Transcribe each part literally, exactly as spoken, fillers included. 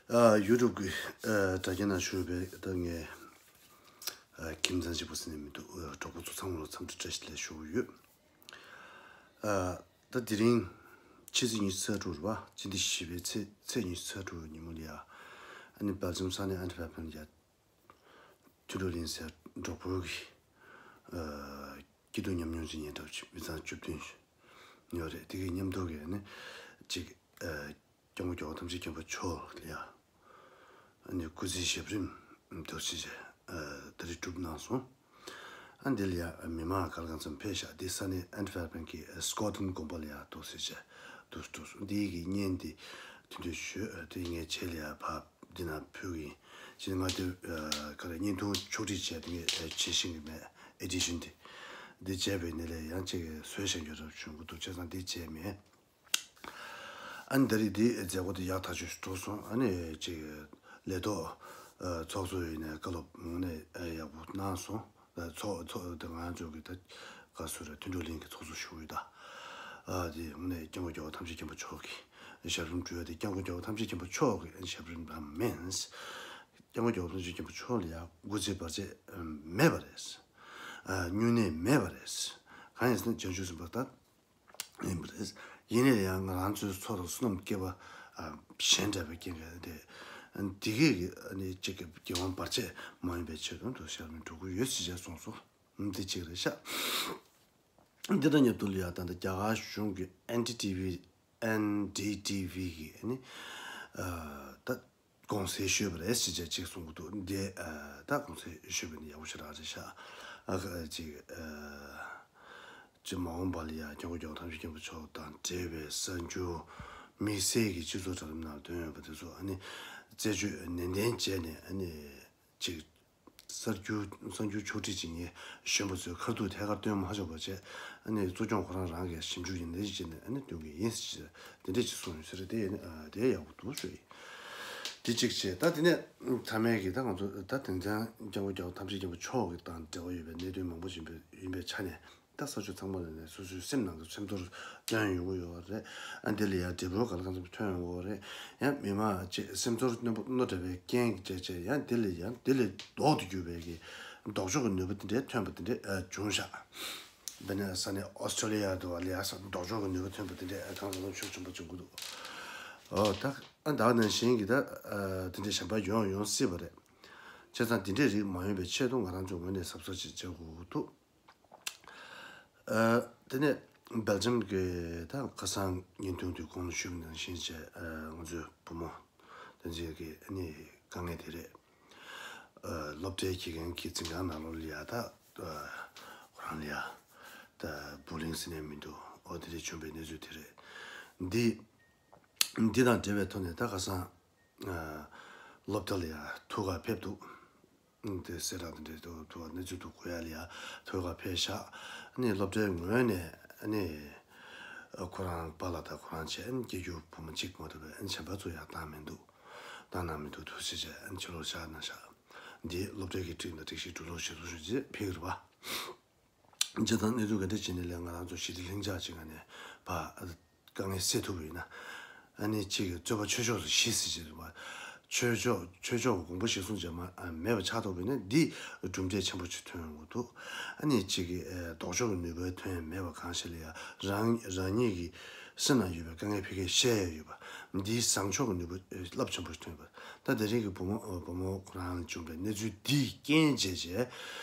ཨ་ཡུ་ཊུབ་གི་ཨ་དྲ་རྒྱ་ནང་བཞུགས་པའི་ད་ངས་ཨ་ཁྱིམ་ཚང་གཅིག་པུ་ཟེར་ནས་མི་འདུག་ཨ་གྲོགས་པོ་ཚོ་ཚང་མ་ལ་འཚམས་འདྲི་བཀྲ་ཤིས་བདེ་ལེགས་ཞུ་གི་ཡོད། ཨ་ད་དེ་རིང་ཕྱི་ཚེས་ཉི་ཤུ་རྩ་དྲུག་རེད་པ། སྤྱི་ཟླ་བཞི་པའི་ཚེས་ཚེས་ཉི་ཤུ་རྩ་དྲུག་ཉིན་མོ་ལ་ཡ། ཨ་ནི་སྦེལ་ཇམ་ས་གནས་ཨན་ཊི་ཝར་པན་ལ་ཡ། མཐུན་གྲོགས་གླིང་ཟེར་གྲོགས་པོ་གི་ཨ་སྐྱིད་སྡུག་མཉམ་མྱོང་བྱེད་མཁན་འདྲ་བོ་ཅིག་མི་ཚང་བཅུ་བདུན་ཡོད་རེད། དེ་གི་མཉམ་དུ་གི་ཨ་ནི་ཅིག་ཨ་སྐྱབས་མགོན་རྒྱལ་བ་ཐམས་ཅད་མཁྱེན་པ་མཆོག་ལ་ཡ། ཨ་ནི་སྐུ་ཚེའི་ཞབས་རིམ་འདུག་སེ་བྱས་ཨ་ད་རེས་གྲུབ་གནང་སོང་། ཨ་འདི་ལ་ཡ་མི་མང་ག་ལ་གང་འཚམ་ཕེབས་ཤག་འདི་ས་གནས་ཨན་ཊི་ཝར་པན་གྱི་སི་ཀོ་ཊན་དགོན་པ་ལ་ཡ་འདུག་སེ་བྱས་འདུག་འདུག་སོང་། འདི་གི་བརྙན་འདི་དེ་འདྲ་ཞུས་ཨ་དེ་ངས་བྱས་ལ་ཡ་ཕབ་འདི་ན་ཕུལ་གི་ཡིན། ཅི་ང་དེ་ཨ་ག་རེ་བརྙན་ཐུང་ཕྱོགས་སྒྲིག་བྱས་དེ་ངས་ཨ་བྱེད་ཤེས་ཀྱི་མེད། ཨེ་ཌི་ཤན་དེ་འདི་བྱས་པའི་ནི་ལས་ཡང་ཅིག་བཟོས་བཞག་རྒྱུ་རབ་བྱུང་གི་འདུག་བྱས་ཙང་འདི་བྱས་མེད། ཨ་ནི་ད་རེས་འདི་མཛད་སྒོ་དེ་ཡག་ཐག་ཆོད་ཞིག་གྲུབ་སོང་། ཨ་ནི་ཅིག་ལས་ཐོག་ཨ་ཚོགས་གཙོ་ཡིན་ནས་བཀའ་སློབ་དངོས་གནས་ཨ་ཡག་པོ་གནང་སོང་། ཨ་ཚོགས་ཚོགས་དེ་ང་ཚོ་གི་ད་ག་སུ་རེད། མཐུན་གྲོགས་གླིང་གི་ཚོགས་གཙོ་ཞུ་གི་ཡོད་ད། ཨ་དེ་དངོས་གནས་སྐྱབས་མགོན་རྒྱལ་བ་ཐམས་ཅད་མཁྱེན་པ་མཆོག་གི་ཞབས་རིམ་སྒྲུབ་ཡ་དེ་སྐྱབས་མགོན་རྒྱལ་བ་ཐམས་ཅད་མཁྱེན་པ་མཆོག་གི་ཞབས་རིམ་རང་མིན། སྐྱབས་མགོན་རྒྱལ་བ་ཐམས་ཅད་མཁྱེན་པ་མཆོག་ལ་ཡང་སྐུ་ཚེ་བར་ཆད་མེད་པ་རེད། ཨ་སྨྱུང་གནས་མེད་པ་རེད། གང་ཡིན་ཟེར་ན་བྱང་ཆུབ་སེམས་དཔའ་ད་ཡིན་པ་རེད། ཡིན་ནའི་ཡང་ང་རང་ཚོའི་ཚོགས་དང་བསོད་ནམས་བསྐལ་པ་ཨ་གཞན་འདྲ་བའི་རྐྱེན་གྱིས་དེ་དེ་གས་ཀྱི་ཨ་ནི་གཅིག་གི་དགེ་བ་བར་ཆད་མ་ཡིན་པའི་ཆེད་དུ་འདུག་ཞབས་རིམ་འགྲོ་གི་ཡོད་ཟེར་བྱས་གསུངས་སོང་། འདི་གཅིག་རེད་ཤག་འདི་དང་མཉམ་དུ་ལ་ཡ་ད་ལྟ་རྒྱ་གར་གཞུང་གི་ཨེན་ཌི་ཊི་ཝི་ཨེན་ཌི་ཊི་ཝི་གི་ཨ་ནི་ཨ་ད་དགོངས་སེལ་ཞུས་པ་རེད་ཟེར་བྱས་གཅིག་གསུང་གི་འདུག་འདི་ཨ་ད་དགོངས་སེལ་ཞུས་པ་ནི་ཡག་པོ་ཞེ་དྲག་རེད་ཤག་ཨ་ཁ་ཅིག་ཨ་ཅིག་མ་འོངས་པ་ལ་ཡ་སྐྱབས་མགོན་རྒྱལ་བ་ཐམས་ཅད་མཁྱེན་པ་མཆོག་དང་འབྲེལ་བའི་གསར་འགྱུར་དམིགས་བསལ་གྱི་སྤྱི་ཚོགས་དྲ་ལམ་ནང་ཐོན་ཡོད་པ་དེ་ཚོ་ཨ་ནི་རྩད་གཅོད་ནན་ཏན་བྱས་ནས་ཨ་ནི་ཅིག་གསར་འགྱུར་གསར་འགྱུར་ཕྱོགས་སྒྲིག་བྱེད་མཁན་གཞོན་པ་ཚོའི་ཁ་ཐུག་ཐད་ཀར་སྟོན་མ་ཆོག་པ་བྱས། ཨ་ནི་གཙོ་སྐྱོང་ཁོ་རང་རང་གིས་ཞིབ་འཇུག་ཡིན་ནའི་བྱས་ནས་ཨ་ནི་སྟོན་གྱི་ཡིན་ཟེར་དེ་འདྲས་ཅིག་གསུངས་ཡོད་ཟེར། དེ་ཡིན་ཨ་དེ་ཡག་པོ་འདུག་ཞུ་ཡིན། དེ་གཅིག་བྱས། ད་དེ་ནས་མཐའ་མའི་གི་ད་ང་ཚོ་ད་དེང་སང་སྐྱབས་མགོན་རྒྱལ་བ་ཐམས་ཅད་མཁྱེན་པ་མཆོག་གི་དང་འབྲེལ་བ་ཡོད་པའི་གནད་དོན་མང་པོ་ཞིག་ཡིན་པའི་ཆ་ནས། ད་ས་ཕྱོགས་ཚང་མ་ལ་ནས་སོ་སོའི་སེམས་ནང་གི་སེམས་ཚོར་བཏོན་ཡོང་གི་ཡོད་རེད། ཨ་འདི་ལ་ཡང་འབྲས་བུ་ག་ལ་གང་འཚམ་ཐོན་ཡོང་གི་རེད། ཡང་མི་མང་ཅིག་སེམས་ཚོར་རྣོན་པོ་རྣོ་དྲགས་པའི་རྐྱེན་གྱིས་བྱས་བྱས་ཡང་འདི་ལ་ཡང་འདི་ལས་ལྡོག་ཏུ་གྱུར་པའི་གི་ལྡོག་ཕྱོགས་ཀྱི་ནུས་པ་འདི་འདྲའི་ཐོན་པ་འདི་འདྲའི་ཨ་བྱུང་ཤག་འདི་ནས་ས་གནས་ཨོ་སི་ཀྲོ་ལི་ཡ་དུ་བ་ལ་ཡ་ས་ལྡོག་ཕྱོགས་ཀྱི་ནུས་པ་ཐོན་པ་འདི་འདྲའི་ཨ་གང་ལ་ལོ་ཤུགས་ཆེན་པོ་བྱུང་གི་འདུག་འོ་ད་ཨ་ད་ནང་བཞིན་གྱི་ད་ཨ་འདི་འདྲའི་གཞན་པ་ཡོང་ཡོང་སྲིད་པ་རེད། བྱས་ཙང་འདི་འདྲའི་རིགས་མ་ཡོང་པའི་ཆེད་དུ་ང་རང་ཚོ་ངོས་ནས་གཟབ་གཟབ་ཅིག་བྱེད་དགོས་ཀྱི་འདུག་ཨ་དེ་ནས་སྦེལ་ཇམ་གྱི་ད་ཁ་སང་བརྙན་ཐུང་དུ་གོང་ནས་ཞུས་པ་ནང་བཞིན་བྱས། ཨ་ང་ཚོའི་བུ་མོ་དེ་ཚོའི་གི་ཨ་ནི་དཀའ་ངལ་དེ་རེད། ཨ་སློབ་གྲྭའི་དགེ་རྒན་གྱི་འཛིན་ཁང་ནང་ལོགས་ལ་ཡ་ད་ཨ་ཁོ་རང་ལ་ཡ་ད་བུ་ལིང་ཟེར་ནས་མི་འདུག་འོ་དེ་འདྲ་བྱུང་བའི་གནས་ཚུལ་དེ་རེད། འདི་འདི་དང་འབྲེལ་བའི་ཐོག་ནས་ད་ཁ་སང་ཨ་སློབ་གྲྭ་ལ་ཡ་ཐུག་ག་ཕེབས་འདུག་དེ་གསལ་བསྒྲགས་དེ་འདྲའི་ཐོག་ཐོག་གནས་ཚུལ་དུ་གོ་ཡ་ལ་ཡ་ཐོས་ག་ཕེབས་ཤག་ཨ་ནི་སློབ་གྲྭའི་ངོས་ནས་ཨ་ནི་ཁོ་རང་པཱ་ལགས་དང་ཁོ་རང་བྱས་ཨ་ནི་སྐྱེ་རྒྱུ་བུ་མོ་གཅིག་མ་གཏོགས་པའི་ཨ་ནི་གཞན་པ་ཚོ་ཡར་བཏང་མི་འདུག་བཏང་གནང་མི་འདུག་ཐུགས་རྗེ་ཆེ། ཨ་ནི་ཕྱི་ལོགས་བཞག་གནང་ཤག་འདི་སློབ་གྲྭའི་གི་ཁྲིམས་དང་སྒྲིག་གཞི་འགྲོ་ལུགས་བྱེད་ལུགས་ཞུ་རྗེས་ཕེབས་རེད་པ། བྱས་ཙང་གནས་ཚུལ་ག་འདྲ་བྱས་ནས་ལས་ང་རང་ཚོ་ཞི་བདེ་ལྷིང་འཇགས་ཅིག་ངང་ནས་ཕར་དཀའ་ངལ་སེལ་ཐུབ་པ་ཡིན་ན། ཨ་ནི་གཅིག་གི་རྩོད་པ་ཆོས་ཕྱོགས་སུ་ཞི་ཟེར་གྱི་རེད་པ། ཆོས་ཕྱོགས་ཆོས་ཕྱོགས་དགོངས་པ་གཞིར་བཟུང་བྱས་མ་ཨ་མེད་པ་ཆགས་ཐུབ་པ་ཡིན་ན་འདི་གྲུབ་འབྲས་ཆེན་པོ་ཅིག་ཐོན་ཡོང་གི་འདུག་ཨ་ནི་གཅིག་གི་ཨེ་ལྡོག་ཕྱོགས་ཀྱི་ནུས་པ་ཐོན་ཡ་མེད་པ་གང་ཞིག་ལ་ཡ་རང་རང་ཉིད་ཀྱི་སེམས་ནང་ཡོད་པའི་དཀའ་ངལ་ཕ་གིར་བཤད་ཡ་ཡོད་པ། འདིའི་བཟང་ཕྱོགས་ཀྱི་ནུས་པ་ཨེ་རླབས་ཆེན་པོ་ཞིག་ཐོན་པ། ད་དེ་རིང་གི་བུ་མོ་ཨ་བུ་མོ་ཁོ་རང་ལ་བྱུང་བའི་གནས་ཚུལ་འདིའི་རྐྱེན་བྱས་བྱས།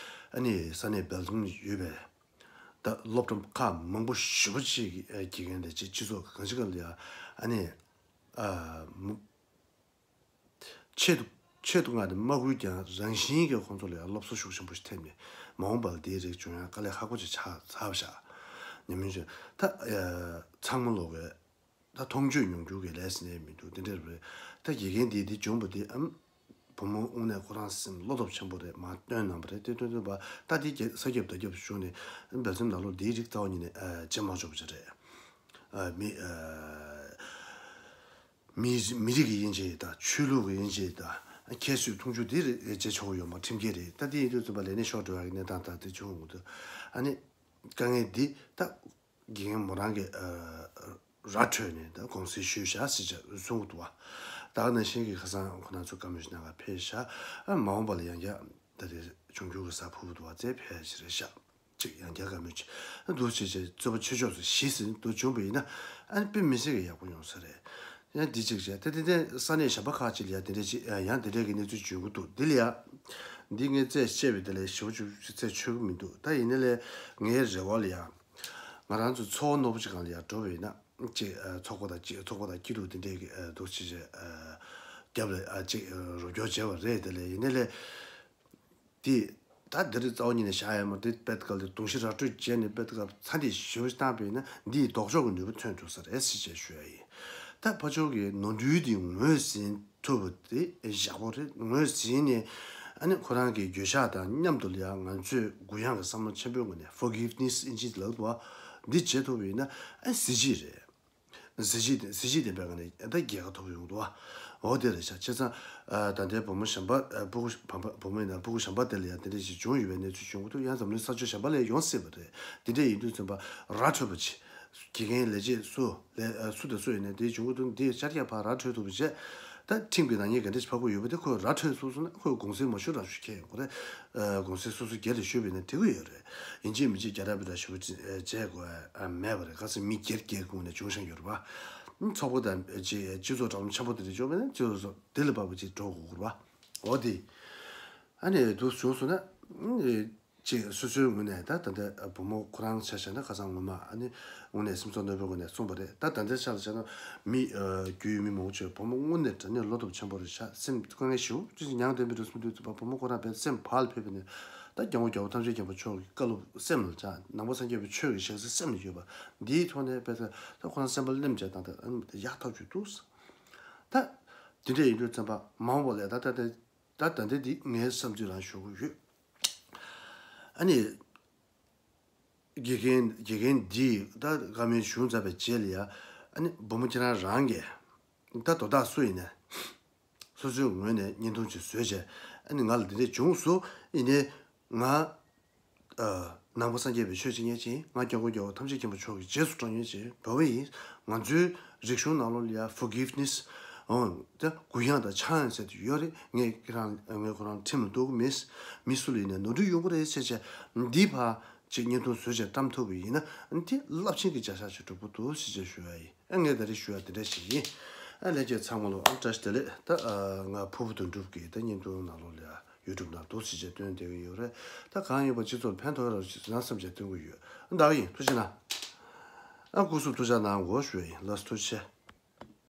ཨ་ནི་ས་གནས་སྦེལ་ཇམ་ཡོད་པའི་ད་སློབ་གྲྭ་ཁག་མང་པོ་ཞེ་པོ་ཅིག་གི་ཨ་དགེ་རྒན་དེ་ཅིག་སྤྱི་ཚོགས་གང་ཅི་ག་ལ་ཡ་ཨ་ནི་ཨ་མུ་ཆེད་དུ་ཆེད་དུ་མངགས་ཏེ་མ་བསྐུལ་ཀྱང་རང་བཞིན་གྱིས་ཁོང་ཚོ་ལ་ཡ་སློབ་གསོ་ཤུགས་ཆེན་པོ་ཞིག་ཐེབས་ནས་མ་འོངས་པ་ལ་དེའི་རིགས་བྱུང་ཡ་དཀའ་ལས་ཁག་པོ་ཅིག་ཆགས་ཚར་བ་ཤག་ཉམས་མྱོང་ཅིག་ད་ཨ་ཚང་མ་ལོག་གི་ད་མཐོང་ཆོས་མྱོང་འགྱུར་གྱི་ལས་ཟེར་ནས་མི་འདུག་དེ་འདྲ་རེད། ད་དགེ་རྒན་འདིས་འདི་བྱུང་བ་འདི་ཨམ་བུ་མོ་དངོས་གནས་ཁོ་རང་སེམས་བློ་སྟོབས་ཆེན་པོ་རེད། མར་བཏོན་གནང་བ་རེད། དེ་བཏོན་བཏོན་པ་ད་འདི་རྒྱལ་ས་ཁྱབ་བརྡ་ཁྱབ་བྱུང་ནས་འབད་བརྩོན་ནང་ལོགས་འདིའི་རིགས་རྩ་བ་ཉིད་ནས་ཨ་བྱེད་མ་ཆོག་པ་ཅིག་རེད། ཨ་མི་ཨ་མི་མི་རིགས་ཀྱི་དབྱེ་འབྱེད་དང་ཆོས་ལུགས་ཀྱི་དབྱེ་འབྱེད་དང་ཁྱད་གསོད་མཐོང་ཆུང་འདི་རེད་བྱེད་ཆོག་གི་ཡོད་མ་ཁྲིམས་འགལ་རེད། ད་འདི་ཡིན་དུས་ཙམ་པ་ལས་གནས་ཤོར་འགྲོ་ཡག་གི་གནས་སྟངས་ད་དེ་བྱུང་ཡོང་གི་འདུག་ཨ་ནི་དཀའ་ངལ་འདི་ད་དགེ་རྒན་མོ་རང་གི་ཨ་ར་འཕྲོད་ནས་ད་དགོངས་སེལ་ཞུས་བཞག་ཟེར་བྱས་གསུང་གི་འདུག་བ། ད་ག་ནང་བཞིན་གྱི་ཁ་སང་ཁོ་ན་ཚོ་བཀའ་མོལ་ཞིག་གནང་ག་ཕེབས་ཤག་ཨ་མ་འོངས་པ་ལ་ཡང་བསྐྱར་ད་རེས་འབྱུང་འགྱུར་གྱི་གཟའ་ཕུར་བུ་དུ་བ་ཚེ་ཕེབས་ཤིག་རེད་ཤག་ཅིག་ཡང་བསྐྱར་བཀའ་མོལ་ཅིག་འདུག་བྱས་བྱས་རྩོད་པ་ཆོས་ཕྱོགས་སུ་ཞི་ཟིན་དུ་བྱུང་བ་ཡིན་ན་ཨ་ནི་དཔེ་མི་སྲིད་ཀྱི་ཡག་པོ་ཡོང་ས་རེད། ཡང་འདི་གཅིག་བྱས་ད་དེ་དེ་ས་གནས་གཞན་པ་ཁག་ཅིག་ལ་ཡང་དེ་འདྲས་ཅིག་ཡང་དེ་འདྲས་ཀྱི་གནས་ཚུལ་བྱུང་གི་འདུག་འདི་ལ་ཡང་འདི་ངས་རྩད་བཤད་པའི་དེ་ལས་ཞེ་པོ་ཅིག་རྩད་ཆོད་ཀྱི་མི་འདུག་ད་ཡིན་ན་ལས་ངའི་རེ་བ་ལ་ཡང་ང་རང་ཚོ་ཚོགས་པ་རྣོ་པོ་ཅིག་སྒང་ལ་ཡང་འགྲོ་བ་ཡིན་ན། ཅིག་ཨ་ཚོགས་པ་དང་ཅིག་ཚོགས་པ་དང་སྐྱིད་སྡུག་དེ་འདྲའི་གི་ཨ་འདུག་ཅིག་ཅིག་ཨ་རྒྱབ་ལ་ཨ་ཅིག་ཨ་རོགས་སྐྱོར་བྱས་པ་རེད། དེ་ལས་ཡིན་ནའི་ལས་དེ་ད་འདི་རིགས་རྩ་བ་ཉིད་ནས་བཞག་ཡ་མ་རེད། དཔེ་སྐབས་དེ་གདོང་ཤི་ར་སྤྲོད་བྱས་ནས་དཔེ་སྐབས་ཚ་འདི་ཞེ་པོ་བཏང་པས་ན་འདིས་ལྡོག་ཕྱོགས་ཀྱི་ནུས་པ་ཐོན་འགྲོ་ས་རེད་ཟེར་བྱས་ཞུ་ཡ་ཡིན། ད་ཕར་ཕྱོགས་ཀྱི་ནོར་འཁྲུལ་དེ་ངོས་ཟིན་ཐུབ་པ་དེ་ཡག་པོ་རེད། ངོས་ཟིན་ནས་ཨ་ནི་ཁོ་རང་གི་འགྱོད་བཤགས་དང་མཉམ་དུ་ལ་ཡང་ང་ཚོས་གུ་ཡངས་ཀྱི་བསམ་བློ་ཆེན་པོའི་ངང་ནས་forgiveness ཨིན་ཇི་ལབ་འདུག་བ། འདི་བྱེད་ཐུབ་པ་ཡིན་ན་ཨ་གཟི་བརྗིད་རེད། གཟི་བརྗིད་གཟི་བརྗིད་ལྡན་པའི་ངང་ནས་ད་རྒྱལ་ཁ་ཐོབ་ཡོང་འདུག་བ། འོ་དེ་རེད་ཤག་བྱས་ཙང་ད་ལྟའི་བུ་མོ་གཞན་པ་ཨ་སྤུ་གུ་བུ་མོ་ཡིན་ན་སྤུ་གུ་གཞན་པ་དེ་ལ་ཡང་དེ་འདྲ་ཞིག་བྱུང་ཡོད་པའི་གནས་ཚུལ་བྱུང་གི་འདུག་ཡང་འཛམ་གླིང་ས་ཕྱོགས་གཞན་པ་ལ་ཡོང་སྲིད་པ་རེད། དེ་འདྲ་ཡིན་དུས་ཙམ་པ་ར་འཕྲོད་པ་ཅིག་དགེ་རྒན་ལས་བྱེད་སུ་ལས་ཨ་སུ་དང་སུ་ཡིན་ནའི་དེ་བྱུང་གི་འདུག་འདི་ཤར་རྒྱག་ཕར་ར་འཕྲོད་ཐུབ་པ་བྱས། ད་ཁྲིམས་ཀྱི་ནག་ཉེས་ག་འདྲ་ཞིག་ཕབ་དགོས་ཡོད་པ་དེ་ཁོས་ར་འཕྲོད་སོང་སོང་ན་ཁོས་དགོངས་སེལ་མ་ཞུ་རང་ཞུ་ཁྱེད་ཡོང་གི་རེད། ཨ་དགོངས་སེལ་སོ་སོ་སྒེར་ལ་ཞུས་པ་ཡིན་ན་འགྲིག་གི་ཡོད་རེད། ཡིན་གཅིག་མིན་གཅིག་རྒྱལ་རབས་པའི་ར་ཞུ་བ་བྱེད་དགོས་ཨ་མེད་པ་རེད། ག་ཚོད་མི་སྒེར་སྒེར་ངོས་ནས་བྱུང་བཞིན་ཡོད་རེད་པ། ཚོགས་པ་དང་ཅིག་སྤྱི་ཚོགས་གྲངས་ཆེན་པོ་དེ་འདྲ་བྱུང་བ་ཡིན་ན་སྤྱི་ཚོགས་སོགས་དེ་ལ་བབས་པ་ཅིག་འགྲོ་དགོས་ཀྱི་རེད་པ། འོ་དེ། ཨ་ནི་འདུག་བྱུང་སོང་ན། ཅིག་སོ་སོའི་ངོས་ནས་ད་ད་ལྟ་བུ་མོ་ཁོ་རང་ཆ་བཞག་ན་ཁ་སང་ངོ་མ་ཨ་ནི་དངོས་གནས་སེམས་ཚོར་རྣོན་པོའི་སྒོ་ནས་གསུངས་པ་རེད། ད་ད་ལྟའི་ཆ་ལ་བྱས་ན་མི་རྒྱུས་ཡོད་མི་མང་པོ་ཅིག་བུ་མོ་དངོས་གནས་དྲང་གནས་བློ་སྟོབས་ཆེན་པོ་རེད་ཤག་སེམས་དཀའ་ངལ་ཞེ་པོ་ཅིག་མྱངས་བསྡད་པའི་འགྲོ་སོང་དུས་ཙམ་པ་བུ་མོ་ཁོ་རང་དཔེ་སེམས་བག་ལ་ཕེབས་པ་ནས་ད་སྐྱབས་མགོན་རྒྱལ་བ་ཐམས་ཅད་མཁྱེན་པ་མཆོག་གི་བཀའ་སློབ་སེམས་ལ་བཅངས། ནང་པ་སངས་རྒྱས་པའི་ཆོས་ཀྱི་ཞལ་ཟས་སེམས་ལ་ཡོད་པ་འདིའི་ཐོག་ནས་དཔེ་ད་ཁོ་རང་སེམས་པ་སླེམ་བྱས་བཏང་སྟེ་ཨ་ནི་ཡག་ཐག་ཆོད་འདུག་ད་དེ་འདྲ་ཡིན་དུས་ཙམ་པ་མ་འོངས་པ་ལ་ད་ལྟ་དེ། ད་ད་ལྟ་འདི་ངའི་བསམ་ཚུལ་རང་ཞུ་གི་ཡོད། ཨ་ནི། དགེ་རྒན་དགེ་རྒན་འདིས་ད་བཀའ་མོལ་ཞུ་ཚར་བའི་རྗེས་ལ་ཡ། ཨ་ནི་བུ་མོ་ཁྱེད་རང་རང་གིས། ད་དོ་བདག་སུ་ཡིན་ནའི། སོ་སོའི་ངོས་ནས་བརྙན་ཐུང་ཅིག་བཟོས་བྱས། ཨ་ནི་ང་ལ་འདི་འདྲས་བྱུང་སོང་ཡིན་ནའི། ང་། ཨ། ནང་པ་སངས་རྒྱས་པའི་ཆོས་བྱེད་མཁན་ཅིག་ཡིན། ང་སྐྱབས་མགོན་རྒྱལ་བ་ཐམས་ཅད་མཁྱེན་པ་མཆོག་གི་རྗེས་སུ་འབྲང་མཁན་ཅིག་ཡིན། བོད་པ་ཡིན། ང་ཚོའི་རིག་གཞུང་ནང་ལོགས་ལ་ཡ་forgiveness འོང་། ད་གུ་ཡངས་དང་ཆག་ཡང་ཟེར་དུ་ཡོད་རེད། ངས་ཁྱེད་རང་ངས་ཁོ་རང་ཁྲིམས་ལ་གཏུག་གི་མེད། མི་སུ་ལ་ཡིན་ནའི་ནོར་འཁྲུལ་ཡོང་གི་རེད་ཟེར་བྱས་འདི་ཕར་ཅིག་བརྙན་ཐུང་བཟོས་བྱས་བཀྲམ་ཐུབ་པ་ཡིན་ན་འདི་རླབས་ཆེན་གྱི་བྱ་གཞག་ཅིག་འགྲོ་གི་འདུག་ཟེར་བྱས་ཞུ་ཡ་ཡིན། ཨ་ངས་ད་རེས་ཞུ་ཡ་དེ་འདྲ་ཞིག་ཡིན། ཨ་ལྷན་རྒྱས་ཚང་མ་ལ་ཨ་བཀྲ་ཤིས་བདེ་ལེགས། ད་ཨ་ང་ཕུར་བུ་དོན་གྲུབ་ཀྱི་ད་བརྙན་ཐུང་ནང་ལོགས་ལ་ཡ་YouTube ནང་འདུག་ཟེར་བྱས་སྟོན་བསྡད་ཀྱི་ཡོད་རེད། ད་གང་ཡིན་པ་སྤྱི་ཚོགས་ལ་ཕན་ཐོགས་རོགས་ཞིག་བཟོས་ན་བསམ་བྱས་སྟོན་གྱི་ཡོད། ཨ་ད་ག་ཡིན། ཐུགས་རྗེ་གནང་། ཨ་སྐུ་གཟུགས་ཐུགས་ཅག་གནང་དགོས་ཞུ་ཡ་ཡིན། ལགས་སོ་ཐུགས་རྗེ་ཆེ།